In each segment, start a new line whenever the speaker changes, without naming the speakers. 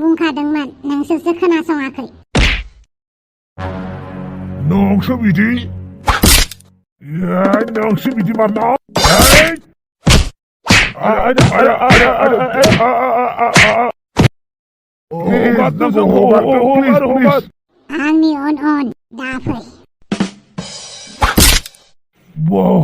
बुंखादोंमोन नोंसोरसो खोनासङाखै।
नोंसो बिदि नोंसो बिदि मारना
आंनि अन दा फै।
वाव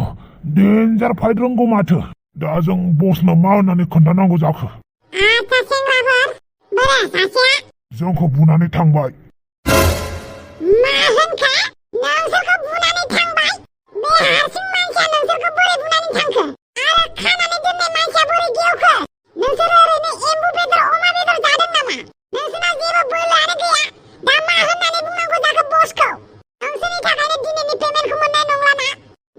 डेन्जार फाइट रोंगौ माथो। दा जों बसनो मा होननानै खोन्थानांगौ जाखो?
आच्छा सेंग्राफोर, बोरा सासेया
जोंखौ बुनानै थांबाय।
मा होनखो? नोंसोरखौ बुनानै थांबाय? बे हारसिं मानसिया नोंसोरखौ बोरै बुनानै थांखो? आरो खानानै दोननाय मानसिया बोरै गेवखो? नोंसोर ओरैनो एम्बु बेदर अमा बेदर जादों नामा? नोंसोरनाव जेबो बोलोआनो गैया। दा मा होननानै बुंनांगौ जाखो बसखौ? नोंसोरनि थाखायनो दिनैनि पेमेन्टखौ मोननाय नंला ना?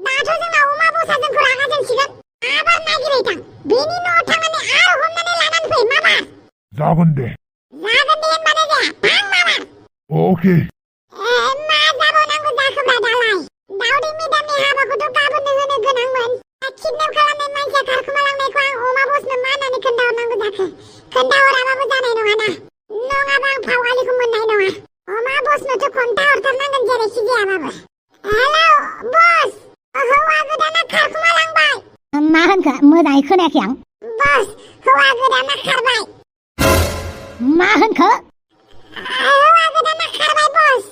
दाथ' जोंना अमा बसआ जोंखौ रागा जोंसिगोन। आबार नागिरै थां। बेनि न'आव थांनानै आरो हमनानै लानानै फै माबार।
जागोन दे
होनबानो जाया। थां माबार।
अके।
मा जाबावनांगौ जाखोब्रा दालाय? दावदै मेदामनि हाबाखौथ' गाबोननो होनो गोनांमोन। किडनेप खालामनाय मानसिया खारखोमालांनायखौ आं अमा बसनो मा होननानै खोन्थाहरनांगौ जाखो? खोन्थाहराबाबो जानाय नङाना? नङाबा आं फावगालिखौ मोननाय नङा। अमा बसनोथ' खोन्थाहरथारनांगोन जेरैखि जायाबाबो। हेलौ बस, हौवा गोदाना खारखोमालांबाय। मा होनखो? मोजाङै खोनायाखै आं। बस, हौवा गोदाना खारबाय। मा होनखो? हौवा गोदाना खारबाय बस।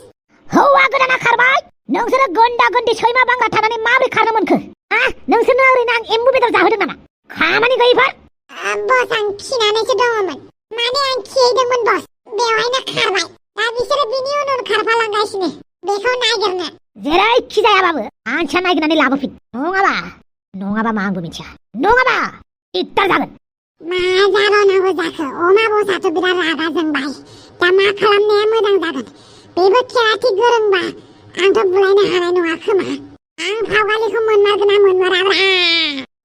हौवा गोदाना खारबाय? नोंसोरो गोन्दा गोन्दी सैमा बांगा थानानै माबोरै खारनो मोनखो? नोंसोरनो ओरैनो आं एम्बु बेदर जाहोदों नामा? खामानि गैयैफोर। बस आं खिनानैसो दङमोन। माने आं खिहैदोंमोन बस। बेवहायनो खारबाय। दा बिसोरो बिनि उन खारफालांगासिनो। बेखौ नागिरनो। जेरैखि जायाबाबो मानसिया नागिरनानै लाबोफिन। नङाबा मा आंबो मिथिया। नङाबा दिगदार जागोन। मा जाबावनांगौ जाखो? अमा बसआथ' बिराद रागा जोंबाय। दा मा खालामनाया मोजां जागोन? बेबो केराटि गोरोंबा आंथ' बुलायनो हानाय नङा खोमा। आं फावगालिखौ मोनमारगोन ना मोनमाराब्रा?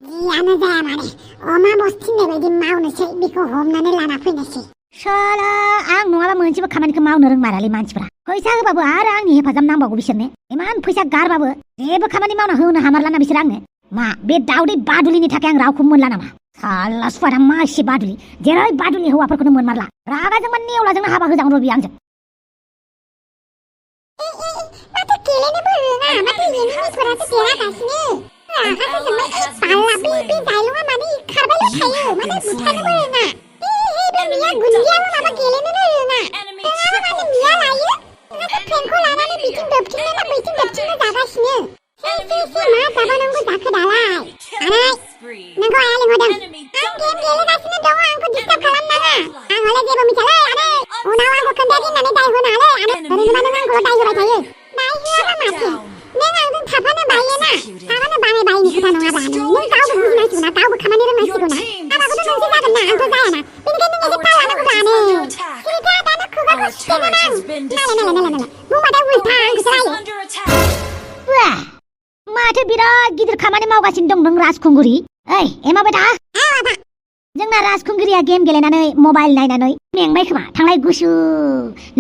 जियानो जाया माने अमा बस थिननाय बायदि मावनोसै। बेखौ हमनानै लाना फैनोसै। साला आं नङाबा मोनसेबो खामानिखौ मावनो रोंमारालै मानसिफ्रा। फैसा होबाबो आरो आंनि हेफाजाब नांबावगौ बिसोरनो। इमान फैसा गारबाबो जेबो खामानि मावना होनो हामारलाना बिसोर आंनो। मा बे दावदै बादुलिनि थाखाय आं रावखौबो मोनला नामा? साला सुवारा मा एसे बादुलि। जेरै बादुलि हौवाफोरखौनो मोनमारला। रागाजों नेवलाजोंनो हाबा होजागोन र' आंजों। माथो गेलेनोबो रोङा। माथो एनिमिफोरासो देरहागासिनो। रागासो जोंबाय। बाला बे जायलङा माने खारबायल' थायो। माने बुथारनोबो रोङा। बे मिया गुन्दियाबो माबा गेलेनोनो रोङा। रोङाबा माने मिया लायो। माथो फ्रेमखौ लानानै बिथिं दोबथिंनो ना बैथिं दोबथिंनो जागासिनो। मा जाबावनांगौ जाखो दालाय? आनै, नोंखौ आइया लिंहरदों। आं गेम गेलेगासिनो दङ। आंखौ डिस्टार्ब खालामनाङा। आं हले जेबो मिथियालै आनै। उनाव आंखौ खोन्थायाखै होननानै दाय होनाङालै आनै। ओरैनोबा नों आंखौल' दाय होबाय थायो। दाय होआबा माथो? नों आंजों थाफानो बायोना? थाफानो बानाय बायनि खोथा नङाब्रा। नों गावबो बुजिनांसिगौ ना? गावबो खामानि रोंनांसिगौ ना? हाबाखौथ' नोंसो जागोन ना? आंथ' जायाना? बेनिखायनो नों एसे थाल लानांगौब्रा आनै। सिरिथा दानो खुगाखौ सुथेगोन आं। नालाय बुंबाथाय उल्था आंखौसो रायो। माथो बिराद गिदिर खामानि मावगासिनो दं नों राजखुंगुरि। ओइ एमाबाय था। जोंना राजखुंगुरिया गेम गेलेनानै मबाइल नायनानै मेंबाय खोमा। थांलाय गुसु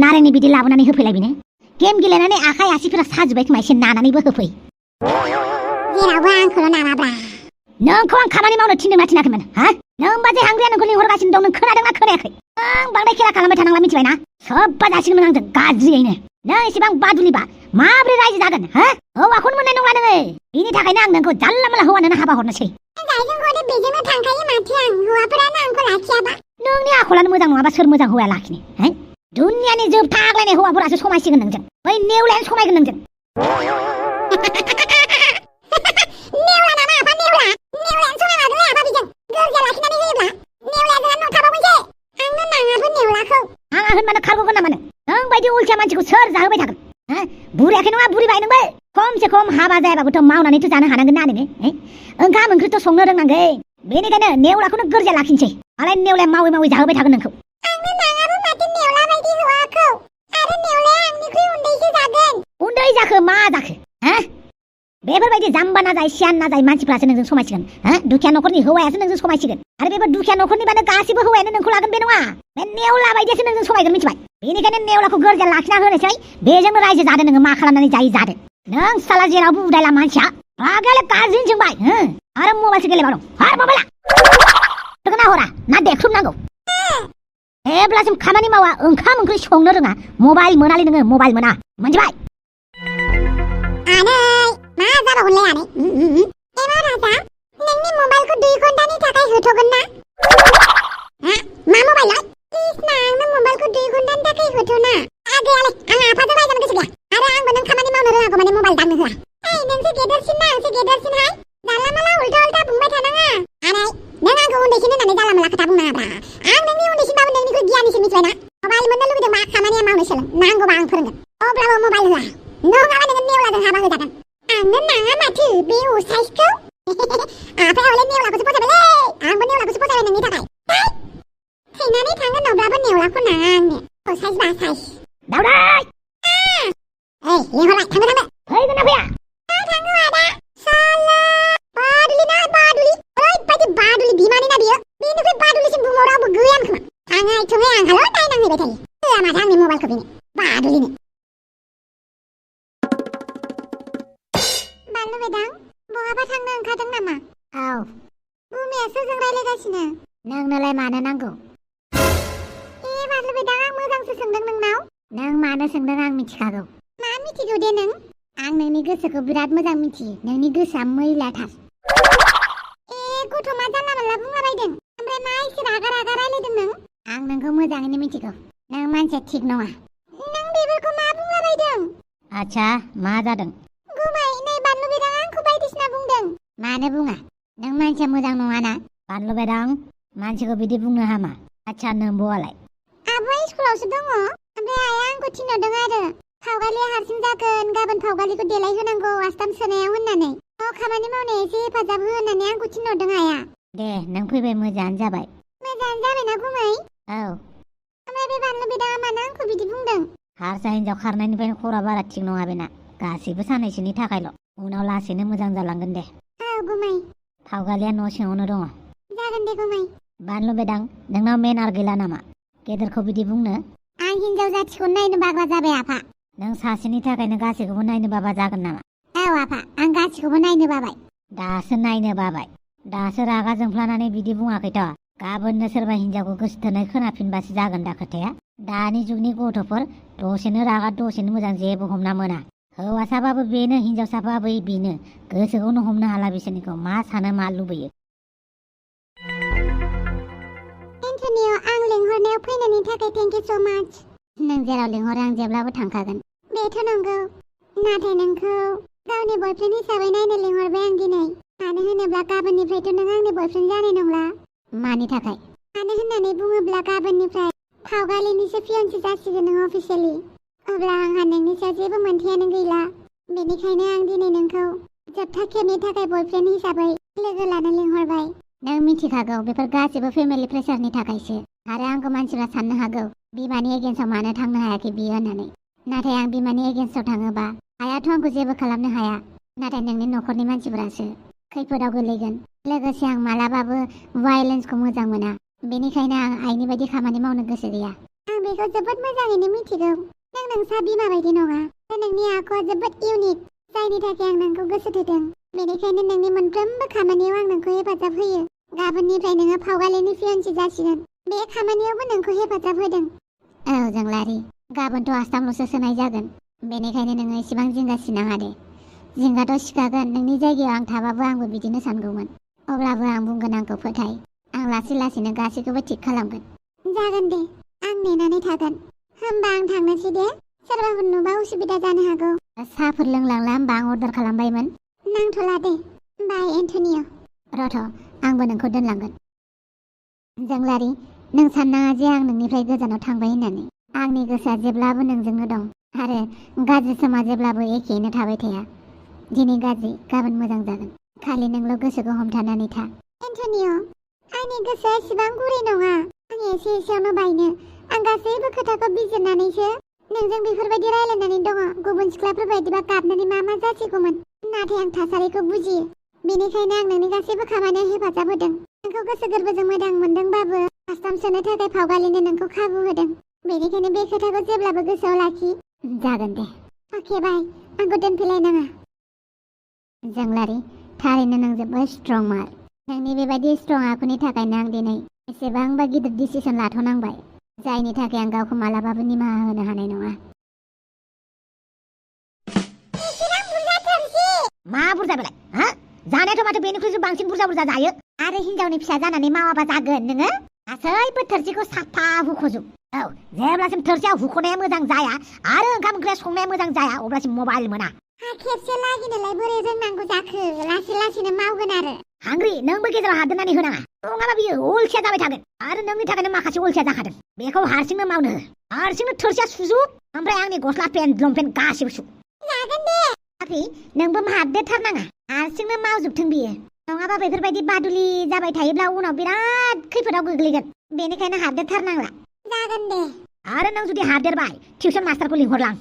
नारेंनि बिदै लाबोनानै होफैलाय बेनो। गेम गेलेनानै आखाइ आसिफोरा साजोबबाय खोमा। एसे नानानैबो होफै। जेरावबो आंखौल' नामाब्रा। नोंखौ आं खामानि मावनो थिनदोंना थिनाखैमोन? नों बाजै हांग्रिया नोंखौ लिंहरगासिनो दं। नों खोनादोंना खोनायाखै? नों बांद्राय खेला खालामबाय थानांला मिथिबायना? सोब्बा जासिगोन नों आंजों गाज्रियैनो। नों एसेबां बादुलिबा माब्रै रायजो जागोन? हौवाखौनो मोननाय नंला नोङो। बिनि थाखायनो आं नोंखौ जानला मोनला हौवानोनो हाबा हरनोसै। जायजों हरो बेजोंनो थांखायो माथो आं। हौवाफोरानो आंखौ लाखियाबा। नोंनि आखलानो मोजां नङाबा सोर मोजां हौवाया लाखिनो? दुनियानि जोबथा आग्लायनाय हौवाफोरासो समायसिगोन नोंजों। बै नेवलायानो समायगोन नोंजों। नेवला नामा आफा नेवला? नेवलायानो समायमारगोनलै आफा बेजों। गोरजिया लाखिनानै होयोब्ला नेवलाया जोंहा नंखाबावगोनसो। आंनो नाङाबो नेवलाखौ। आङा होनबानो खारग'गोन नामा नों? नों बायदि उलथिया मानसिखौ सोर जाहोबाय थागोन? बुरियाखै नङा बुरिबाय नोंबो। खमसे खम हाबा जायाबाबोथ' मावनानैथ' जानो हानांगोन ना नोङो? ओंखाम ओंख्रिथ' संनो रोंनांगोन। बेनिखायनो नेवलाखौनो गोरजिया लाखिनोसै। मालाय नेवलाया मावै मावै जाहोबाय थागोन नोंखौ। आंनो नाङाबो माथो नेवला बायदि हौवाखौ। आरो नेवलाया आंनिख्रुइ उन्दैसो जागोन। उन्दै जाखो मा जाखो? बेफोरबायदि जाम्बा नाजाय सियान नाजाय मानसिफ्रासो नोंजों समायसिगोन। दुखिया न'खरनि हौवायासो नोंजों समायसिगोन। आरो बेबो दुखिया न'खरनिबानो गासिबो हौवायानो नोंखौ लागोन बे नङा। बे नेवला बायदियासो नोंजों समायगोन मिथिबाय? बेनिखायनो नेवलाखौ गोरजिया लाखिना होनोसै। बेजोंनो रायजो जादो नोङो। मा खालामनानै जायो जादो। नों साला जेरावबो उदायला मानसिया। रागायालाय गाज्रिनो जोंबाय। आरो मबाइलसो गेलेबाव दं। हर मबाइला। होगोन ना हरा? ना देख्रुबनांगौ?
जेब्लासिम खामानि मावा ओंखाम ओंख्रि संनो रोङा मबाइल मोनालै नोङो मबाइल मोना मोनथिबाय
आनै मा जाबावगोनलै आनै एबा राजा नोंनि मबाइलखौ 2 घन्टानि थाखाय होथ'गोन ना मा मबाइल कृष्णा आंनो मबाइलखौ 2 घन्टानि थाखाय होथ'ना आगैयालाय आं आफाजों रायजानो गोसो गैया आरो आंबो नों खामानि मावनो रोङागौ माने मबाइल दांनो होआ नोंसो गेदेरसिन ना आंसो गेदेरसिनहाय जाला माला उल्था उल्था बुंबाय थानाङा आनै नों आंखौ उन्दैसिन होननानै जाला माला खोथा बुंनाङाब्रा आं नोंनि उन्दैसिनबाबो नोंनिख्रुइ गियानिसिन मिथिबायना मबाइल मोननो लुगैदोंबा खामानिया मावनो सोलों नांगौबा आं फोरोंगोन अब्लाबो मबाइल होआ नङाबा नोङो नेवलाजों हाबा होजागोन आंनो नाङा माथो बे उसाइसखौ आफायालाय नेवलाखौसो फसायबायलै आंबो नेवलाखौसो फसायबाय नोंनि थाखाय थैनानै थांगोन अब्लाबो नेवलाखौ नाङा आंनो उसाइस बासाइस
दावदै
लिंहरबाय थांगोन
फैगोन ना फैया
थाङो आदा साला बादुलि ना बादुलि ओरैबायदि बादुलि बिमानि ना बियो बेनिफ्राय बादुलिसिम बुहुमाव रावबो गैयानो खोमा थाङै थुङै आंहाल' नायनांहैबाय थायो होआ माथो आंनि मबाइलखौ बेनो बादुलिनो बानलु बेदां बहाबा थांनो ओंखारदों नामा
औ
बुमिया सोरजों रायलायगासिनो
नोंनोलाय मानो नांगौ
बानलु बेदां आं मोजांसो सोंदों नोंनाव
नों मानो सोंदों आं मिथिखागौ
मा मिथिगौ दे नों
आं नोंनि गोसोखौ बिराद मोजां मिथियो नोंनि गोसोआ मैलाथार
गथ' मा जानला मोनला बुंलाबायदों ओमफ्राय मा एसे रागा रागा रायलायदों नों
आं नोंखौ मोजाङैनो मिथिगौ नों मानसिया थिग नङा
नों बेफोरखौ मा बुंलाबायदों
आच्छा मा जादों
गुमै नै बानलु बेदां आंखौ बायदिसिना बुंदों
मानो बुङा नों मानसिया मोजां नङाना बानलु बेदां मानसिखौ बिदि बुंनो हामा आच्छा नोंबोआलाय
आब'आ स्कुलावसो दङ ओमफ्राय आइया आंखौ थिनहरदों आरो फावगालिया हारसिं जागोन गाबोन फावगालिखौ देलायहोनांगौ आस्थाम सोनायाव होननानै खामानि मावनाय एसे हेफाजाब हो होननानै आंखौ थिनहरदों आइया
दे नों फैबाय मोजाङानो जाबाय
मोजाङानो जाबायना गुमै
औ
ओमफ्राय बे बानलु बेदाङा मानो आंखौ बिदि बुंदों
हारसा हिन्जाव खारनायनिफ्रायनो खरा बारा थिग नङा बेना गासैबो साननैसोनि थाखायल' उनाव लासैनो मोजां जालांगोन दे
औ गुमै
फावगालिया न' सिङावनो दङ
जागोन दे गुमै
बानलु बेदां नोंनाव मेनार गैला नामा गेदेरखौ बिदि बुंनो
आं हिन्जाव जाथिखौ नायनो बाग्रा जाबाय आफा
नों सासेनि थाखायनो गासैखौबो नायनो बाबा जागोन नामा
औ आफा आं गासिखौबो नायनो बाबाय
दासो नायनो बाबाय दासो रागा जोंफ्लानानै बिदि बुङाखैथ' गाबोननो सोरबा हिन्जावखौ गोसो थोनाय खोनाफिनबासो जागोन दा खोथाया दानि जुगनि गथ'फोर दसेनो रागा दसेनो मोजां जेबो हमना मोना हौवासाबाबो बेनो हिन्जावसाबाबो बेनो गोसोखौनो हमनो हाला बिसोरनिखौ मा सानो मा लुबैयो
एन्टनिय' आं लिंहरनायाव फैनायनि थाखाय थेंक इउ स' माच
नों जेराव लिंहरो आं जेब्लाबो थांखागोन
बेथ' नंगौ नाथाय नोंखौ गावनि बयफ्रेन्ड हिसाबै नायनो लिंहरबाय आं दिनै मानो होनोब्ला गाबोननिफ्रायथ' नों आंनि बयफ्रेन्ड जानाय नंला
मानि थाखाय
मानो होननानै बुङोब्ला गाबोननिफ्राय फावगालिनिसो फियन्सि जासिगोन नों अफिसियेलि अब्ला आंहा नोंनि सायाव जेबो मोनथायानो गैला बेनिखायनो आं दिनै नोंखौ जोबथा खेबनि थाखाय बयफ्रेन्ड हिसाबै लोगो लानो लिंहरबाय
नों मिथिखागौ बेफोर गासिबो फेमिलि प्रेसारनि थाखायसो आरो आंखौ मानसिफ्रा साननो हागौ बिमानि एगेन्स्टआव मानो थांनो हायाखै बियो होननानै नाथाय आं बिमानि एगेन्स्टआव थाङोबा आइयाथ' आंखौ जेबो खालामनो हाया नाथाय नोंनि न'खरनि मानसिफोरासो खैफोदाव गोलैगोन लोगोसे आं मालाबाबो भायलेन्सखौ मोजां मोना बेनिखायनो आं आइनि बायदि खामानि मावनो गोसो गैया
आं बेखौ जोबोद मोजाङैनो मिथिगौ नों नोंसा बिमा बायदि नङा नोंनि आखुआ जोबोद इउनिक जायनि थाखाय आं नोंखौ गोसो थोदों बेनिखायनो नोंनि मोनफ्रोमबो खामानियाव आं नोंखौ हेफाजाब होयो गाबोननिफ्राय नोङो फावगालिनि फियन्सि जासिगोन बे खामानियावबो नोंखौ हेफाजाब होदों
औ जोंलारि गाबोनथ' आस्थामल'सो सोनाय जागोन बेनिखायनो नोङो एसेबां जिंगा सिनाङा दे जिंगाथ' सिखागोन नोंनि जायगायाव आं थाबाबो आंबो बिदिनो सानगौमोन अब्लाबो आं बुंगोन आंखौ फोथाय आं लासै लासैनो गासैखौबो थिग खालामगोन
जागोन दे आं नेनानै थागोन होमबा आं थांनोसै दे सोरबाफोर नुबा उसुबिदा जानो हागौ
साहाफोर लोंलांला होमबा आं अर्डार खालामबायमोन
नांथ'ला दे बाय एन्टनिय'
रथ' आंबो नोंखौ दोनलांगोन जोंलारि नों साननाङा जे आं नोंनिफ्राय गोजानाव थांबाय होननानै आंनि गोसोआ जेब्लाबो नोंजोंनो दं आरो गाज्रि समा जेब्लाबो एखेयैनो थाबाय थाया दिनै गाज्रि गाबोन मोजां जागोन खालि नोंल' गोसोखौ हमथानानै था
एन्टनिय' आंनि गोसोआ एसेबां गुरै नङा आं एसे एसेयावनो बायनो आं गासैबो खोथाखौ बिजिरनानैसो नोंजों बेफोरबायदि रायलायनानै दङ गुबुन सिख्लाफोर बायदिबा गाबनानै मा जासिगौमोन नाथाय आं थासारिखौ बुजियो बेनिखायनो आं नोंनि गासैबो खामानियाव हेफाजाब होदों नोंखौ गोसो गोरबोजों मोजां मोनदोंबाबो आस्थाम सोनो थाखाय फावगालिनो नोंखौ खाबु होदों बेनिखायनो बे खोथाखौ जेब्लाबो गोसोआव लाखि
जागोन दे
अके बाय आंखौ दोनफैलायनाङा
जोंलारि थारैनो नों जोबोद स्ट्रं मार नोंनि बेबायदि स्ट्रं आखुनि थाखायनो आं दिनै एसेबांबा गिदिर डिसिसन लाथ'नांबाय जायनि थाखाय आं गावखौ मालाबाबो निमाहा होनो हानाय नङा।
एसेबां बुरजा थोरसि
मा बुरजा बेलाय हा जानायाथ' माथो बेनिख्रुइसो बांसिन बुरजा जायो।
आरो हिनजावनि फिसा जानानै मावाबा जागोन नोङो? गासैबो थोरसिखौ साफा हुख'जोब।
औ जेब्लासिम थोरसिया हुख'नाया मोजां जाया आरो ओंखाम ओंख्रिया संनाया मोजां जाया अब्लासिम मबाइल मोना।
खेबसे लागिनोलाय बोरै रोंनांगौ जाखो? लासै लासैनो मावगोन आरो।
हांग्रि नोंबो गेजेराव हाबदेरनानै होनाङा नङाबा बियो अलसिया जाबाय थागोन आरो नोंनि थाखायनो माखासे अलसिया जाखादों। बेखौ हारसिंनो मावनो हो। हारसिंनो थोरसिया सुजुब ओमफ्राय आंनि गस्ला पेन्ट लंपेन्ट गासिबो सु।
जागोन दे।
आफि नोंबो हाबदेरथारनाङा, हारसिंनो मावजोबथों बियो। नङाबा बेफोरबायदि बादुलि जाबाय थायोब्ला उनाव बिराद खैफोदाव गोग्लैगोन। बेनिखायनो हाबदेरथारनांला।
जागोन दे।
आरो नों जुदि हाबदेरबाय टिउसन मास्टारखौ लिंहरलां।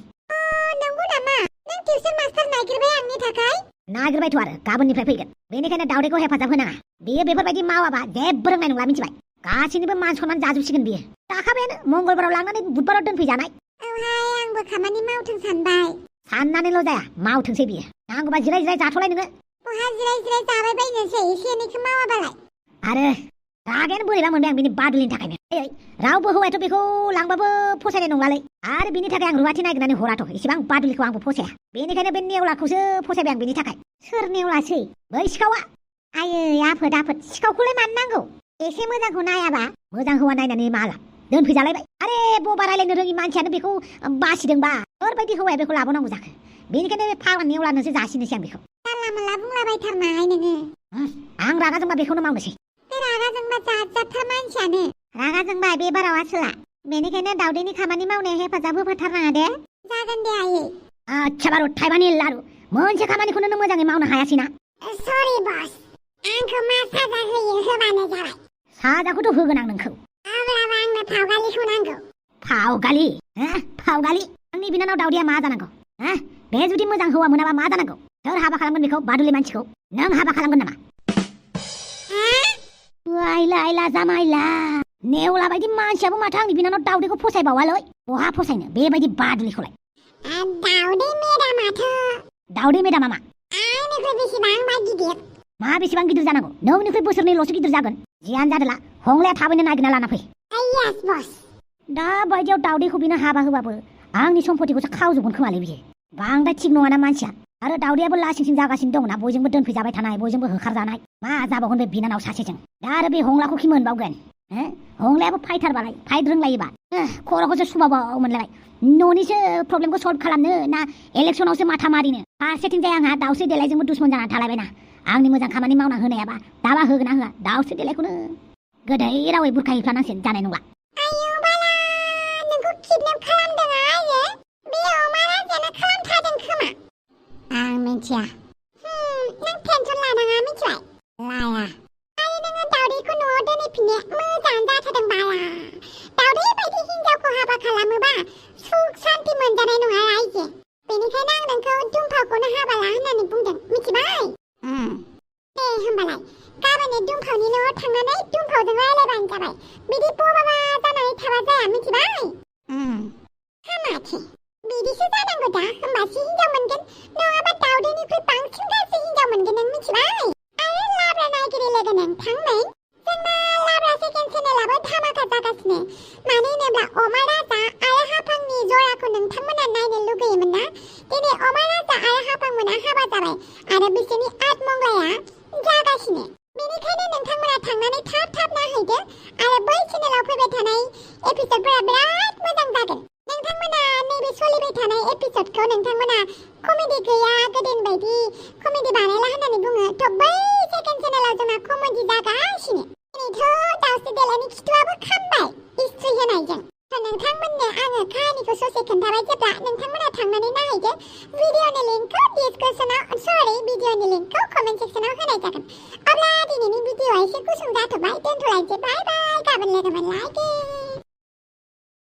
नंगौ नामा? नों टिउसन मास्टार नागिरबाय आंनि थाखाय?
नागिरबायथ' आरो गाबोननिफ्राय फैगोन। बेनिखायनो दावदैखौ हेफाजाब होनाङा। बेयो बेफोरबायदि मावाबा जेबो रोंनाय नंला मिथिबाय। गासैनिबो मान सनमान जाजोबसिगोन बियो। जाखाबायानो मंगलबाराव लांनानै बुधबाराव दोनफैजानाय।
औहाय आंबो खामानि मावथों सानबाय।
साननानैल' जाया मावथोंसै बियो। नांगौबा जिराय जिराय जाथ'लाय नोङो।
बहा जिराय जिराय जाबाय बायनोसै एसे एनैखौ मावाबालाय।
आरो रागायानो बोरैबा मोनबाय आं बिनि बादुलिनि थाखायनो। रावबो हौवायाथ' बेखौ लांबाबो फसायनाय नंलालै। आरो बिनि थाखाय आं रुवाथि नागिरनानै हराथ'। इसेबां बादुलिखौ आंबो फसाया। बेनिखायनो बे नेवलाखौसो फसायबाय आं बिनि थाखाय।
सोर नेवलासै?
बै सिखावा।
आयै आफोद आफोद, सिखावखौलाय मानो नांगौ? एसे मोजांखौ नायाबा?
मोजां हौवा नायनानै माला दोनफैजालायबाय। आरे बबा रायलायनो रोङि मानसियानो बेखौ बासिदोंबा सोरबायदि हौवाया बेखौ लाबावनांगौ जाखो? बेनिखायनो बे फाग्ला नेवलानोसो जासिनोसै आं बेखौ।
जानला मोनला बुंलाबायथारनाय नोङो।
आं रागा जोंबा बेखौनो मावनोसै।
बे रागा जोंबा जाथार मानसियानो।
रागा जोंबा बे बाराव आसोला। बेनिखायनो दावदैनि खामानि मावनायाव हेफाजाब होफाथारनाङा दे।
जागोन दे आयै।
आच्छा बारु थाइबानि लारु मोनसे खामानिखौनो नों मोजाङै मावनो हायासैना।
सरि बस। आंखौ मा साजा होयो होबानो जाबाय।
साजाखौथ' होगोन आं नोंखौ।
अब्लाबो आंनो फावगालिखौ नांगौ।
फावगालि? फावगालि? आंनि बिनानाव दावदैया मा जानांगौ? बे जुदि मोजां हौवा मोनाबा मा जानांगौ? सोर हाबा खालामगोन बेखौ बादुलि मानसिखौ? नों हाबा खालामगोन नामा? आइला आइला जामाइला नेवला बायदि मानसियाबो माथो आंनि बिनानाव दावदैखौ फसायबावालै। बहा फसायनो बेबायदि बादुलिखौलाय?
दावदै मेदामाथो।
दावदै मेदामा मा?
आंनिख्रुइ बेसेबांबा गिदिर।
मा बेसेबां गिदिर जानांगौ? नोंनिख्रुइ बोसोरनैल'सो गिदिर जागोन। जियानो जादोला हंलाया थाबैनो नागिरना लाना फै।
येस बस।
दा बायदियाव दावदैखौ बिनो हाबा होबाबो आंनि सम्पतिखौसो खावजोबगोन खोमालै बियो। बांद्राय थिग नङाना मानसिया। आरो दावदैयाबो लासिंसिं जागासिनो दंना, बयजोंबो दोनफैजाबाय थानाय, बयजोंबो होखारजानाय। मा जाबावगोन बे बिनानाव सासेजों? दा आरो बे हंलाखौ खि मोनबावगोन? हंलायाबो फाइटारबालाय, फाइट रोंलायोबा खर'खौसो सुबाबाव मोनलायबाय। न'निसो प्रब्लेमखौ सल्भ खालामनो ना इलेक्सनावसो माथा मारिनो? फारसेथिंजाय आंहा दाउस्रि देलायजोंबो दुश्मन जानानै थालायबायना। आंनि मोजां खामानि मावना होनायाबा दाबा होगोन ना होआ? दाउस्रि देलायखौनो गोदै रावै बुरखायहैफ्लानांसिगोन, जानाय नंला।
आयौ बाला, नोंखौ किडनेप खालामदों आइयो? बे अमा राजायानो खालामथारदों खोमा। आं मिथिया। नों टेनसन लानाङा मिथिबाय? लाया। आरो नोङो दावदैखौ न'आव दोनहैफिननाया मोजां जाथारदों बाला। दावदै बायदि हिनजावखौ हाबा खालामोबा सुख सान्ति मोनजानाय नङा रायजो। बेनिखायनो आं नोंखौ दुमफावखौनो हाबा ला होननानै बुंदों, मिथिबाय? दे होमबालाय गाबोन दुमफावनि न'आव थांनानै दुमफावजों रायलायबानो जाबाय। बिदि बबाबा जानानै थाबा जाया, मिथिबाय? हामाथि बिदिसो जानांगौ दा, होमबासो हिनजाव मोनगोन। नङाबा दावदैनिख्रुइ बांसिन गाज्रि हिनजाव मोनगोन नों, मिथिबाय? आरो लाब्रा नागिरै लोगो नोंथांमोन, जोंना लाब्रा सेकेन्ड चेनेलाबो धामाका जागासिनो। मानो होनोब्ला अमा राजा आरो हाफांनि जराखौ नोंथांमोना नायनो लुगैयोमोन ना? दिनै अमा राजा आरो हाफांमोना हाबा जाबाय आरो बिसोरनि आत्मंगलाया जागासिनो। बेनिखायनो नोंथांमोना थांनानै थाब थाब नायहैदो आरो बै चेनेलाव फैबाय थानाय एपिसडफोरा बिराद मोजां जागोन। नोंथांमोना नैबे सोलिबाय थानाय एपिसडखौ नोंथांमोना कमेडि गैया, गोदोनि बायदि कमेडि बानायला होननानै बुङो, थ' बै सेकेन्ड चेनेलाव जोंना कमेडि जागासिनो। दिनैथ' दाउस्रि देलायनि खिथुआबो खामबाय हिस्ट्रि होनायजों। थ' नोंथांमोननो आङो काहानिखौ ससे खोन्थाबाय जेब्ला नोंथांमोना थांनानै नायहैदो। भिडिअनि लिंकखौ भिडिअनि लिंकखौ कमेन्ट सेक्सनाव होनाय जागोन। अब्ला दिनैनि भिडिअआ एसे गुसुं जाथ'बाय, दोनथ'लायसै। बाय बाय, गाबोन लोगो मोनलायगोन।